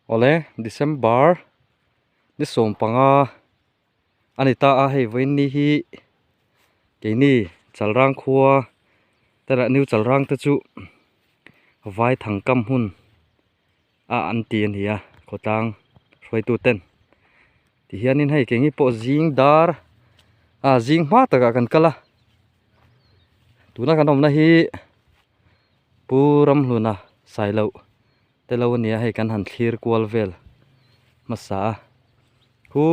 Awle December ni 15 a ni ta a hei vawiin ni hi keini Chalrang khua te leh New Chalrang te chu Vaithang kam hun a an ti a ni a khawtlang hruaitu ten tihianin hei keini pawh zing dar ah zing hma takah kan kal a tuna kan awmna hi Pu Ramhluna Sailoh te lo ania hei kan han thlir kual vel hmasa a khu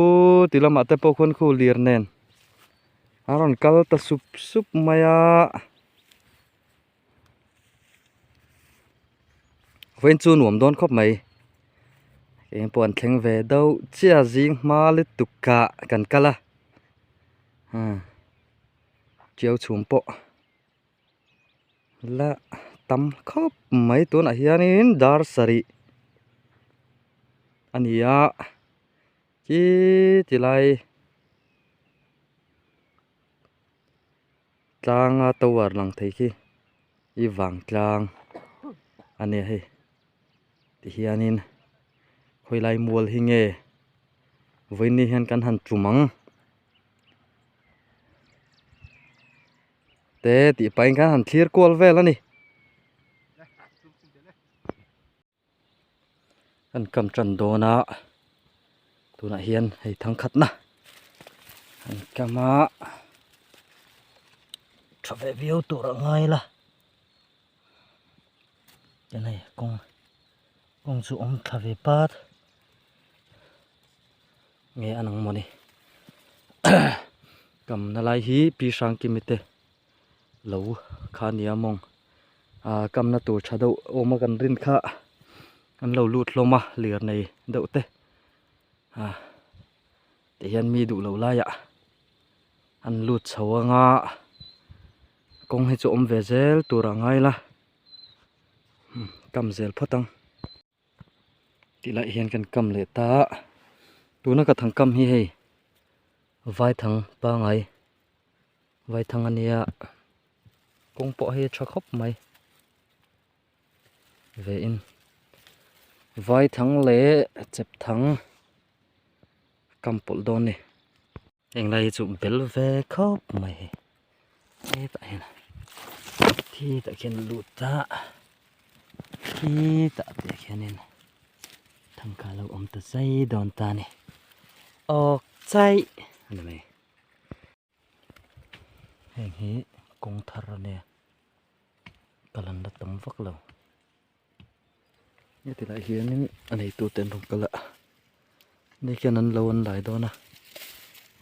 ti lamah te pawh khuan khu lir nen a rawn kal ta sup sup mai a vawiin chu nuam dawn khawp mai eng pawh an thleng ve deuh chiah zing hma lutuk ah kan kal a tiau chhum pawh. La tam khawp mai tunah hianin dar sarih a ni a khi ti lai tlanga tower lang thei khi i vang tlang a ni a hei tihianin khawilai mual hi nge vawiin hian kan han tum ang. Te tih pahin khan han thlir kual vel a ni. Kan kam tan dawn a tunah hian hei thang khatna an kam a tha ve viau tur a ngai la chuan hei kawng kawng chu awm thla ve pat. Nge a nang mawni kamna lai hi pi hrangkimi te lo kha nia mawng ah kamna tur tha deuh awm a kan rin kha an lo lut hlawm a lir nei deuh te ah ti hian mi duh loh laiah an lut chho anga kawng hi chu awm ve zel tur a ngai la kam zel phawt ang. Tih lai hian kan kam leh ta a, tuna ka thang kam hi hei vaithang pangai vaithang a nia kawng pawh hi a tha khawp mai ve in vaithang leh chep thang kam pawlh dawn a ni. Heng lai hi chu bel ve khawp mai hei hetah hian khitah khian a lut a khitah te khianin thangka lo awm ta zai dawn ta a ni awk chaih a ni mai heng hi kawng thar a nia kal an la tam vak lo heti lai hianin a neitu te an rawn kal a ni khian an lo an lai dawn a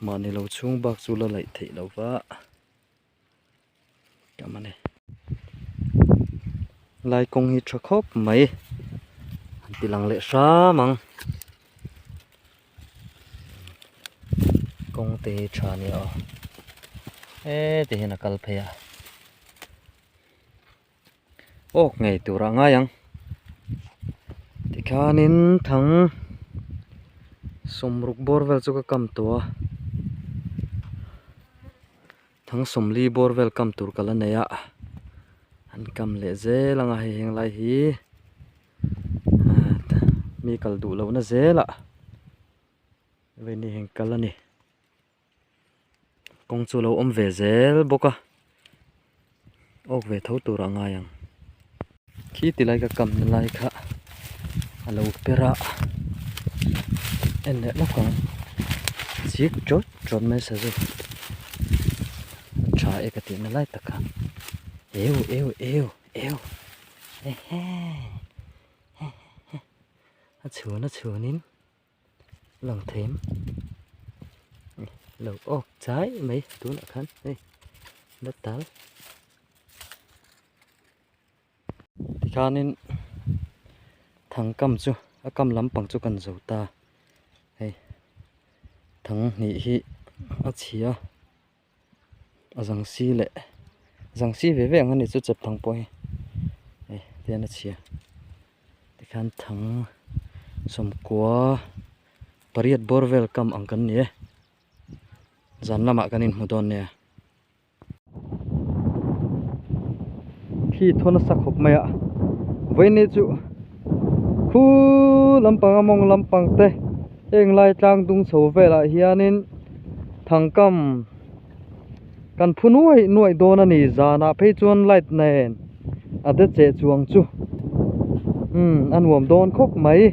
mahni lo chhung bak chu la laih theih loh va tam a ni lai kawng hi tha khawp mai han ti lang leh hram ang kawng te hi tha a nia aw heti hian a kal phei a. Awk ngei tur ah ngai ang tikhanin thang sawmruk bawr vel chu ka kam tawh a thang sawmli bawr vel kam tur ka la nei a an kam leh zel ang a hei heng lai hi mi kal duh loh na zel ah vei ni heng kal a ni. Kawng chu a lo awm ve zel bawk a awk ve tho tur a ngai ang khi ti lai ka kamna lai kha a lo per a en leh lawk ang chik tawt tawt mai sazu a tha e ka tihna lai tak kha eu eu eu eu ehe a chhun a chhunin. Lang them lo awk chai mai tunah khan hei la tal tikhanin thang kam chu a kam lampang chu kan zo ta hei thang hnih hi a chhia a zang si leh zang si ve ve ang a ni chu chep thang pawh hi hei tihian a chhia tikhan thang sawmkua pariat bawr vel kam ang kan ni e zan lamah kan inhmu dawn nia. Khi thaw nasa khawp mai a vawiin ni chu khu lampang a mawng lampang te heng lai tlang dung chho velah hianin thangkam kan phu nuaih nuaih dawn a ni zanah phei chuan light nen a de cheh chuang chu umm a nuam dawn khawp mai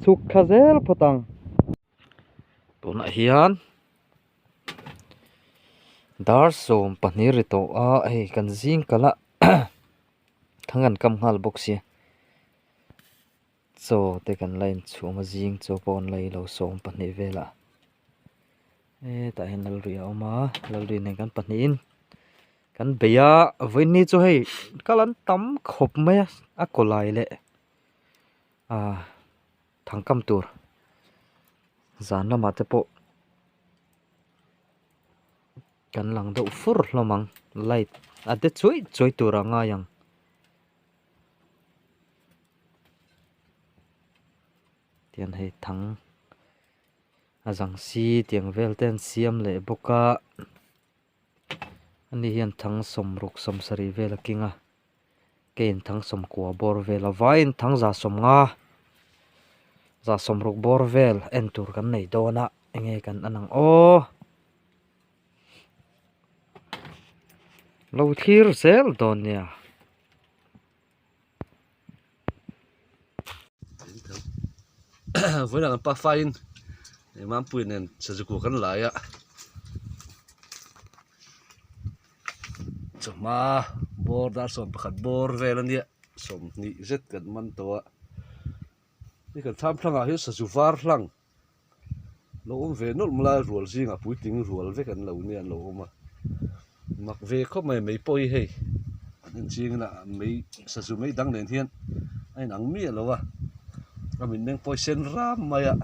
chhuk thla zel phawt ang. Tunah hian dar 12 ri tawh a hei kan zing kalh a thang an kam nghal bawk sia chaw te kan la inchhum a zing chaw pawh an la ei lo 12 velah hetah hian lalri a awm a lalri nen kan pahnihin kan bei a vawiin chu hei kal an tam khawp mai a a kaw lai leh ah. Thangkam tur zan lamah te pawh kan lang deuh fur hlawm ang light a de chuai chuai tur a ngai ang. Tian hei thang a zang si tiang vel te an siam leh bawk a ani hian thang 60 70 vel a keng a. Ke in thang 90 bawr vel a vaiin thang 150 160 bawr vel en tur kan nei dawn a enge kan en ang aw lo thlir zel dawn nia. Vawiin ang pa faiin Mampuii nen Sazuku kan lai a. Chawhma bawr dar 11 bawr vel a nia 20 zet kan man tawh a hei kan thlam thlangah hian sazu var hlang lo awm ve nawlh mai a rual zingah puitling rual vek an lo nia an lo awm a mak ve khawp mai mei pawh hi hei an en chiang ila mei sazu mei dang nen hian a inang miah lo a a mitmeng pawh hi sen ram mai a.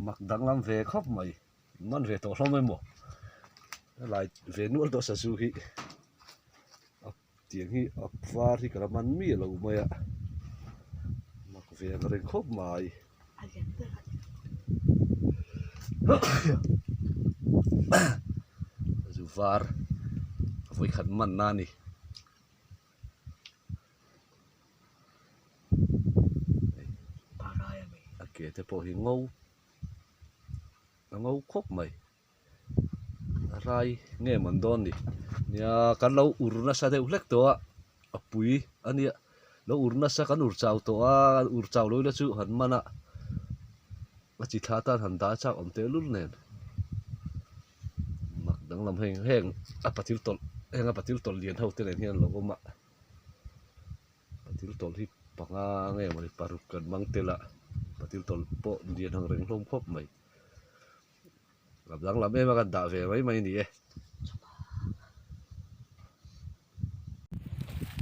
Mak danglam ve khawp mai man ve tawh hlawm emaw helai ve nual tawh sazu hi a tiang hi a var hi ka la man miah lo mai a mak ve ang reng khawp mai sazu var vawikhat man na a ni. A ke te pawh hi ngo a ngo khawp mai a rai nge mawn dawn ni nia kan lo ur nasa deuh hlek tawh a a pui a nia lo ur nasa kan ur chau tawh a ur chau lo ila chu han man a a chi thla tan han dah chak awm tehlul nen mak danglam heng heng a patil tawlh heng a patil tawlh lian ho te nen hian an lo awm a. Patil tawlh hi panga nge mawni paruk kan hmang tel a patil tawlh pawh lian ang reng hlawm khawp mai lam danglam em a kan dah ve mai mai a ni e.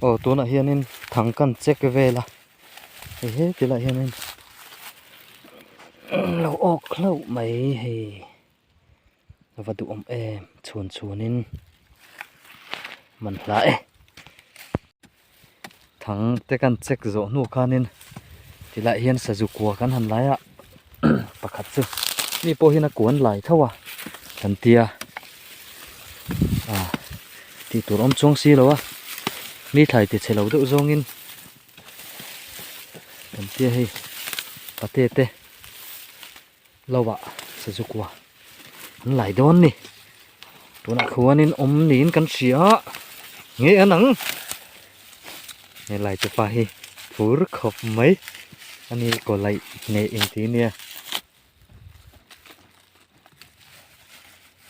Aw tunah hianin thang kan check vel a hei heti lai hianin lo awk hlauh mai hei. A va duhawm em chhun chhunin man hla e thang te kan check zawh hnu khanin tilai hian sazu kua kan han lai a pakhat chu mi pawh hian a kuan lai tho a kan tia ah tih tur awm chuang si lo a mi thlai ti chhe lo deuh zawngin kan tia hei pate te. Lo ah sazu kua an lai dawn ni tunah khuanin awm niin kan hria a nge an ang helai chu pa hi phur khawp mai ani kaw laih hneh inti nia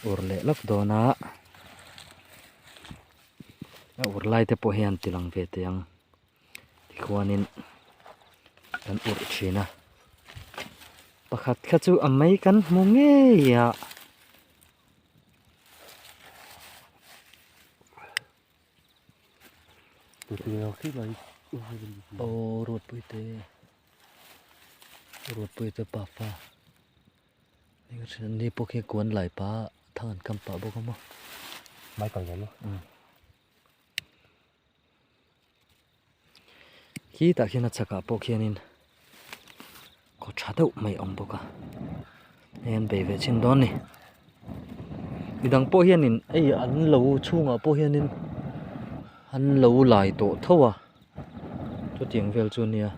ur leh lawk dawn a a ur lai te pawh hian tilang ve teh ang. Tikhuanin kan urh thin a pakhat kha chu a mei kan hmu ngei a. Aw Ruatpui te Ruatpui te pafa ni pawh khi kuan lai pa thang an kam pah bawk a maw. Michael nen maw. Khitah khian a chhakah pawh khianin kaw tha deuh mai a awm bawk a hei an bei ve chhin dawn a ni midang pawh hianin hei an lo chhungah pawh hianin an lo lai tawh tho a. Chutiang vel chu ania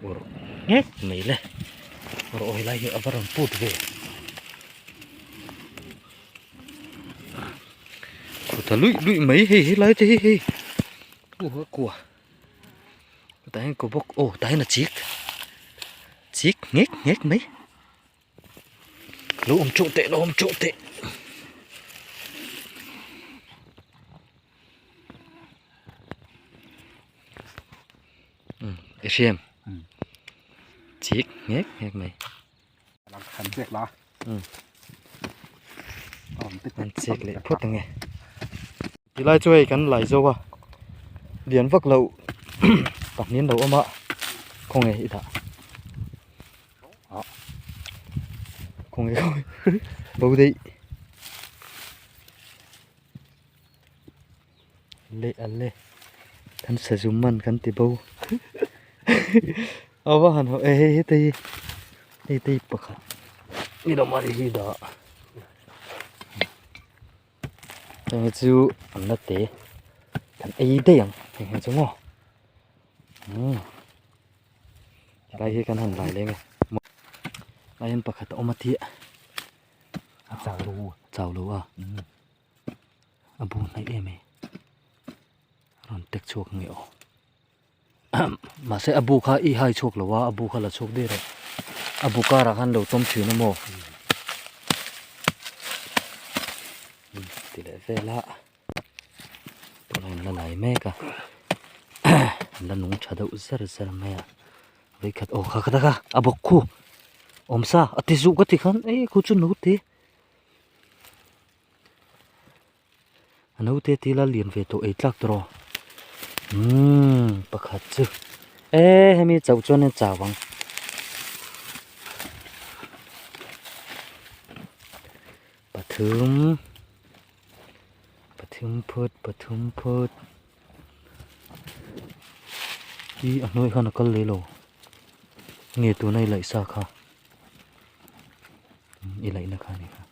Awrh ngek mai le awrh awi lai hi a va rawn put ve Khuta luih luih mai hei helai te hi hei u a kua tah hian kaw bawk aw tah hian a chik chik ngek ngek mai. Lo awm teuh teh lo awm teuh teh. I hriam chik ngek ngek mai. Han chek la. Han chek leh phawt ang e. Tilai chu hei kan lai zo a lian vak lo pahnih an lo awm a khawnge i dah. Khawnge khawnge bo daih le a le kan sazu man kan ti bo a va han haw e hei heta hi hei te hi pakhat ni lo mah hi dah heng hi chu an la te kan ei daih ang heng hi chu maw umm. Helai hi kan han lai leng e lai hian pakhat a awm a tih a chau lo chau lo a a bu hnaih em e rawn tek chhuak nge aw mahse a bu kha i hai chhuak lo a a bu kha la chhuak daih rawh a bu karah khan lo tawm thin a maw ti leh vel a. Tunah hian la lai mek a an la nung tha deuh zar zar mai a vawikhat aw kha kha a bawk khu awm sa a ti zuh ka ti khan e khu chu naute a naute te la lian ve tawh ei tlak tawh umm pakhat chu e hemi chauh chuan a chau ang. Pathum. Pathum phut pathum phut hi a hnuai khan a kal leh lo nge tuna i laih sa kha i laihna kha a ni kha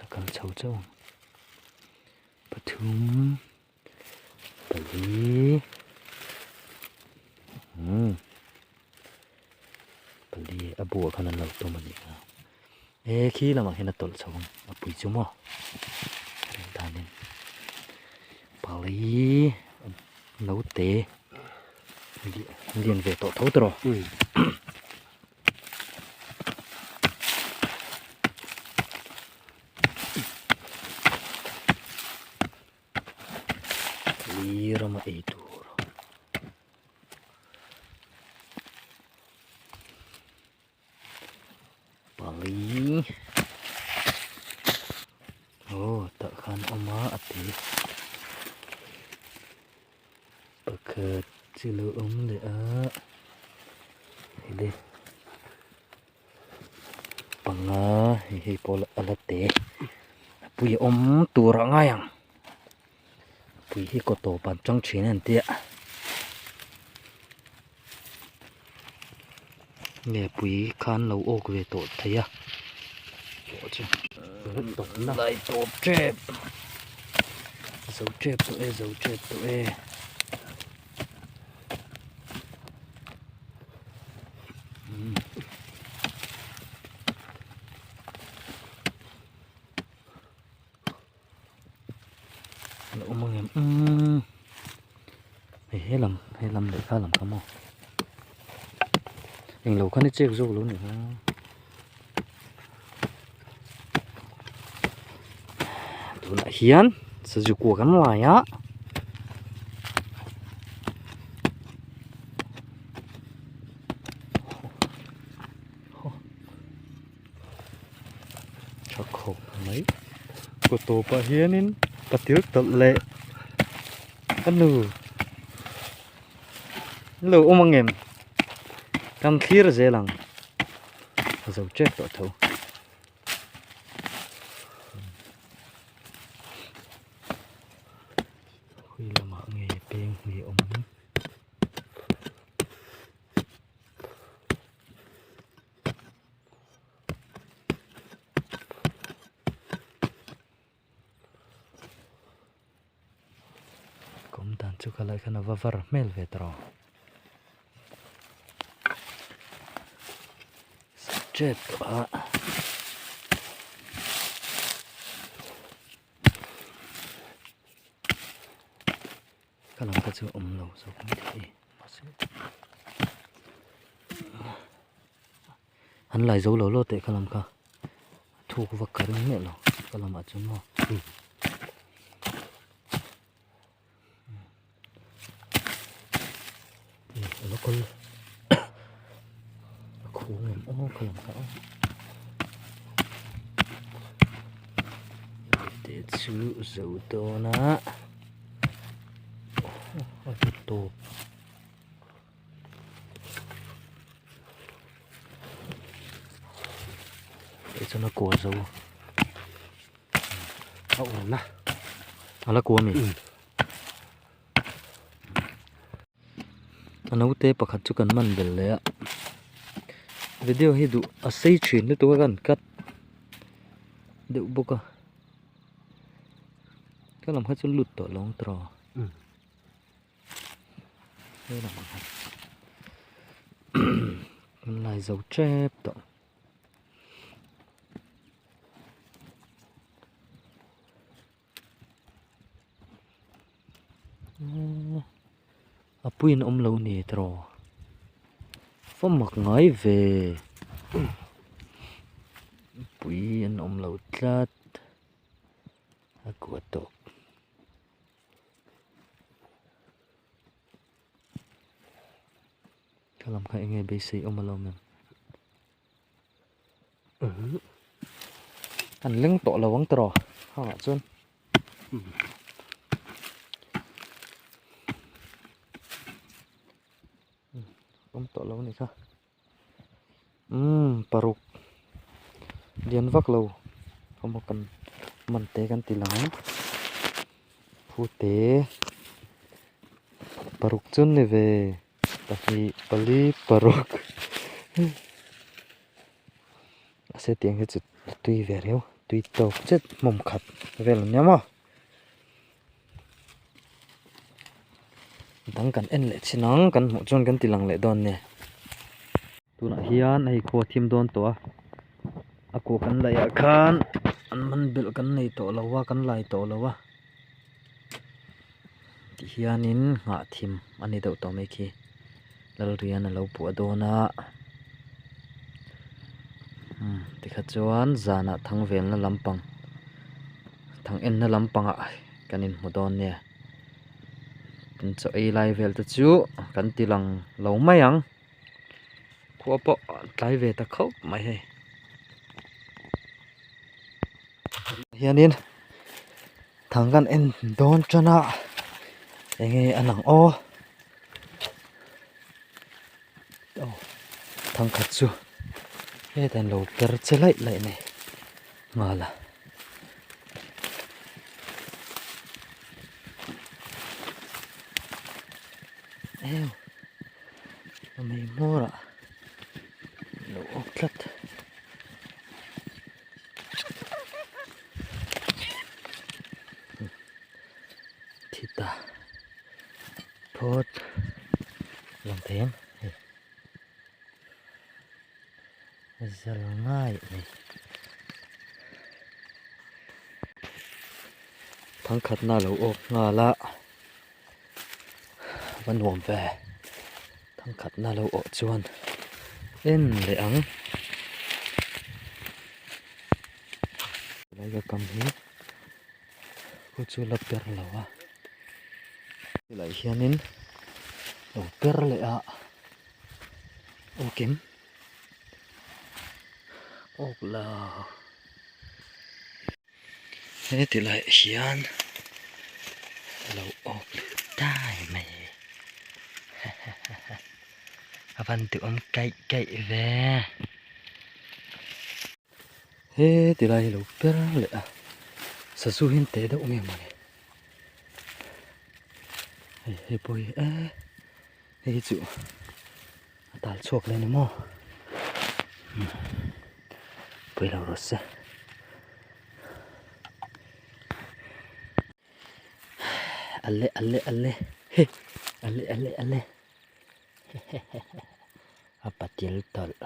a kal chho chauh ang pathum pali umm pali a buah khan an lo tum a nih kha e khi lamah hian a tawlh chho ang a pui chu maw reng danin pali naute lian ve tawh tho tawh Li rama ei tur pali aw tah khan awm a a ti pakhat chu lo awm leh a hei le. Panga hei hei pawh a la te a pui a awm tur a ngai ang pui hi kaw tawp an tang thin a an tia nge pui khan lo awk ve tawh thei a lai tawp tep zo tep tawh e zo tep tawh e. Lo awm ang em umm hei helam helam leh kha lam kha maw englo khan i chek zawk lo ni kha tunah hian sazu kua kan lai a. Tha khawp mai kaw tawpah hianin patil tawlh leh a nu an lo awm ang em kan thlir zel ang a zo tep tawh tho. Khawi lamah nge peng hnih a awm. chu khalai khan a va var hmel ve ta rawh. Tep tawh a. Ka lam kha chu awm lo zawk mai thei mahse an lai zo lo lo teh ka lam kha a thuk vak ka ring miah lo ka lamah chuan maw. A lo kal a khung em aw ka lam kha aw te chu zo dawn a a hmu tawp. Tichuan a kua zo. A awm na. A la kua mi? A naute pakhat chu kan man bel leh a. Video hi duh a sei thin lutuk a kan cut deuh bawk a. Ka lam kha chu lut tawh lo ang tawh. He lam ang kha kan lai zo tep tawh. A puiin awm lo ni tawh fa mak ngai ve pui an awm lo tlat a kuah tawp. Ka lam kha enge beisei awm alawm em. An leng tawh lo ang tawh hangah chuan. Awm tawh lo a ni kha. Umm paruk lian vak lo awm a kan man te kan ti lang ang phute paruk chu an ni ve pahnih pali paruk mahse tiang hi chu a tui ve riau tui tawk chet hmawm khat vel a nia maw. Dang kan en leh chin ang kan hmuh chuan kan ti lang leh dawn nia. Tunah hian hei khua thim dawn tawh a a kua kan laih ah khan an man belh kan nei tawh lo a kan lai tawh lo a ti hianin nghah thim a ni deuh tawh mai khi Lalrian a lo puah dawn a umm tikha chuan zanah thang velna lampang thang enna lampangah kan inhmu dawn nia kan chaw ei lai vel te chu kan ti lang lo mai ang khua pawh a tlai ve ta khawp mai hei hianin thang kan en dawn tan a enge a lang aw aw thangkhat chu hetah an lo ker che laih laih mai nghal a. Ew a mei hmawr ah lo awk tlat. Thi ta phawt lang thei em hei zal ngai a ni. Thangkhatna a lo awk nghal a va nuam ve thangkhatna lo awh chuan en leh ang helai ka kam hi khu chu la per lo a helai hianin lo per leh a awk em awk lo. Heti lai hian a lo awk leh dai mai a van duhawm kaih kaih ve heti lai hi a lo per leh a sazu hi an teh deuh nge mawni hei hei pawh hi eh hei hi chu a tal chhuak leh a ni maw pawi lo rawh se. Ale ale ale. Ale ale ale a patil tawlh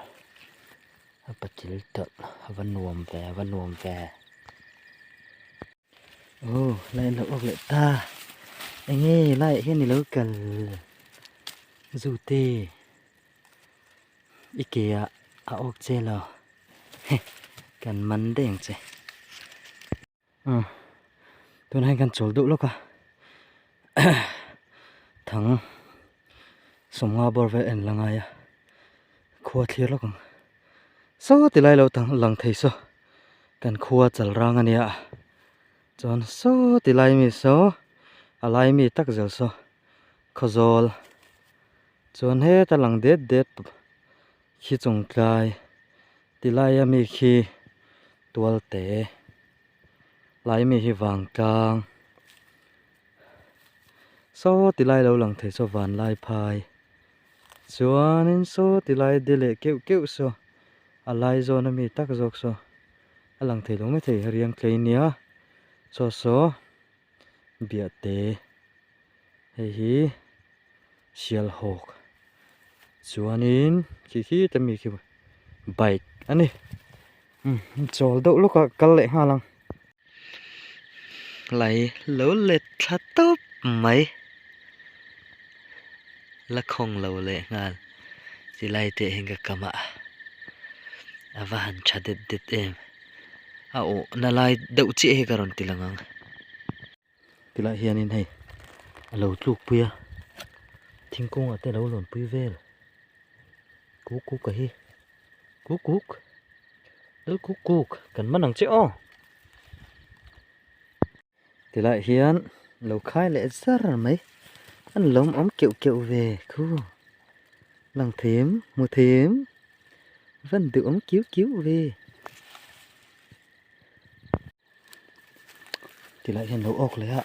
a patil tawlh a va nuam ve a va nuam ve aw lai an lo awk leh ta enge laiah hian i lo kal zute i ke ah a awk che lo kan man daih ang che. Tunah hian kan chawl deuh lawk a thang sawmnga bawr vel en la ngai a khua thlir lawk ang saw ti lai lo lang thei saw kan khua chal rang a nia chuan saw ti lai mi saw a lai mi tak zel saw khawzawl chuan heta lang det det khi chung tlai ti laia mi khi tual te lai mi hi vangtlang saw ti lai lo lang thei saw vanlai phai chuanin saw ti lai de leh keuh keuh saw a lai zawn ami tak zawk saw a lang thei lo maithei riang tlei nia chaw saw biahte hei hi Sialhawk chuanin khi khi te mi khi bike a ni umm chawl deuh lawk a kal leh nghal ang lai lo let thla tawp mai la khawng lo leh nghal ti lai te hian ka kam a a va han tha det det em a awh na lai deuh chiah hi ka rawn ti lang ang. Tilai hianin hei a lo tluk pui a thingkung ah te a lo lawn pui vel kuk kuk a hi kuk kuk lal kuk kuk kan man ang che aw tilai hian lo khai leh zar mai an lawm awm keuh keuh ve khu lang thim hmu thim van duh awm kiu kiu ve. Tilai hian lo awk leh a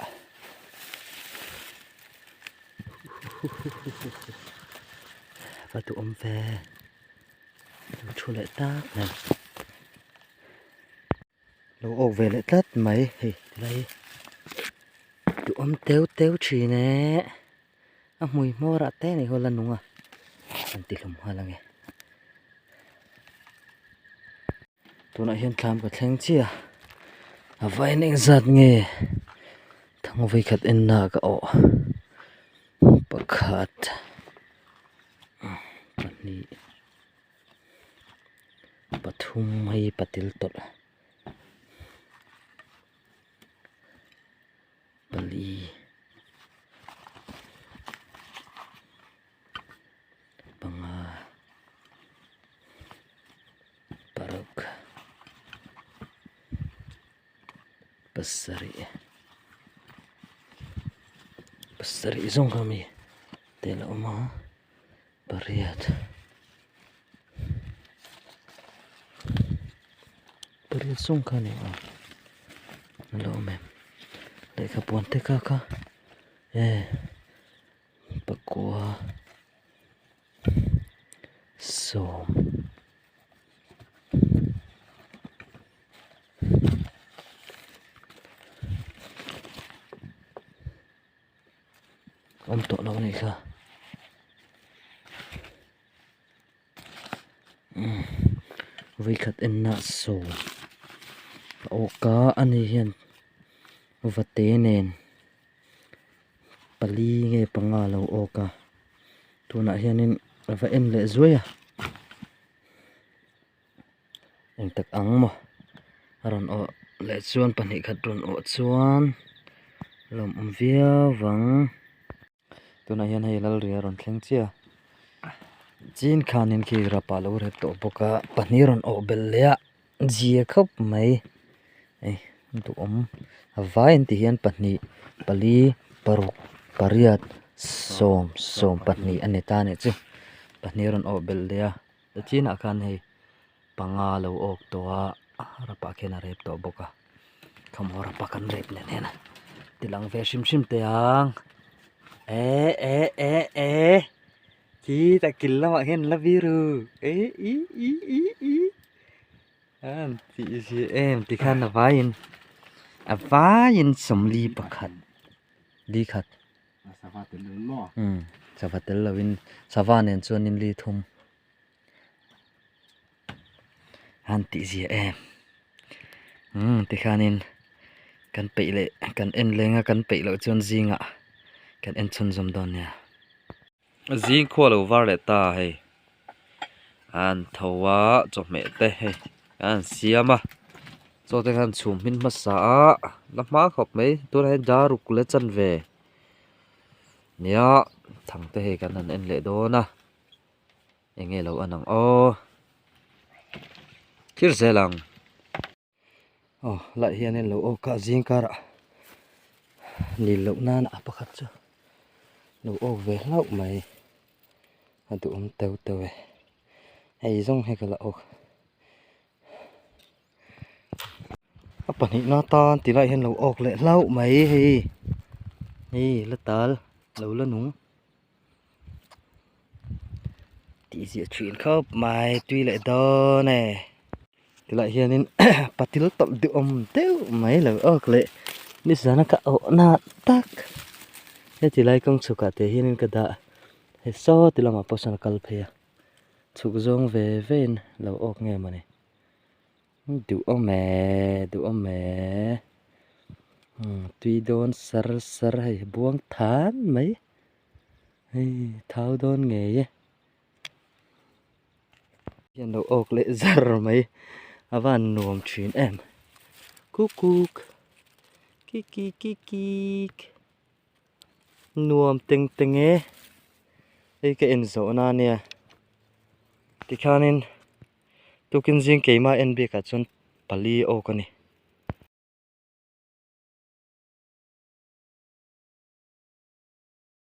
va duhawm ve lo thu leh tak mai lo awk ve leh tlat mai hei tilai hi duhawm teu teu thin e a hmui hmawr ah te ni ho la nung a an ti hlum nghal ange. Tunah hian thlam ka thleng chiah a a vain engzat nge thang vawikhat en na ka awh pakhat pahnih pathum hei patil tawlh pali panga paruk pasarih pasarih zawng kha mi tel a awm a pariat pariat zawng kha a ni a a lo awm em lehkha puan te kha kha e. Pakua sawm awm tawh lo anih kha umm vawikhat enna sawm a awk a ani hian vate nen. Pali nge panga a lo awk a tunah hianin a va en leh zuai a eng tak ang maw a rawn awh leh chuan pahnih khat rawn awh chuan lawmawm viau vang tunah hian hei lalri a rawn thleng chiah a chin khanin khi rap ah a lo rep tawh bawk a pahnih a rawn awh belh leh a zia khawp mai hei duhawm a vai an tih hian pahnih pali paruk pariat sawm sawm pahnih a ni ta a nih chu pahnih a rawn awh belh leh a a chinah khan hei panga a lo awk tawh a rapah khian a rep tawh bawk a thawmhnaw rapa kan rep nen hian ti lang ve hrim hrim teh ang eh eh eh eh khitah kil lamah hian an la vir u eh ih ih ih ih. An tih zia em ti khan a vaiin a vaiin sawmli pakhat li khat. Sava tel lo maw? Umm sava tel lovin sava nen chuanin li thum han tih zia em umm tikhanin kan peih leh kan en leng a kan peih loh chuan zingah kan en chhunzawm dawn nia. Zing khua lo var leh ta hei an tho a chawhmeh te hei an siam a chaw te khan chhum hmin hmasa a la hma khawp mai tunah hian dar ruk leh chanve nia thang te hei kan han en leh dawn a eng nge lo an ang aw thlir zel ang. Aw lai hianin lo awk a zing karah nil loh nan a pakhat chu lo awk ve hlauh mai a duhawm teuh teuh e hei zawng hi ka la awk a pahnihna tan ti lai hian lo awk leh hlauh mai hei hei la tal lo la nung. Tih ziah thin khawp mai tui leh dawn e tilai hianin patil tawlh duhawm deuh mai lo awk leh nizana ka awh na tak heti lai kawng chhukah te hianin ka dah he saw ti lamah pawh sawn a kal phei a chhuk zawng ve ve in lo awk nge mawni duhawm e duhawm e tui dawn sar sar hei buang than mai. Hei thau dawn ngei e hian lo awk leh zar mai a van nuam thin em kukuk ki ki ki kik nuam teng teng e hei ka en zawh na ania tikhanin tukin zing keimah en bikah chuan pali awk a ni.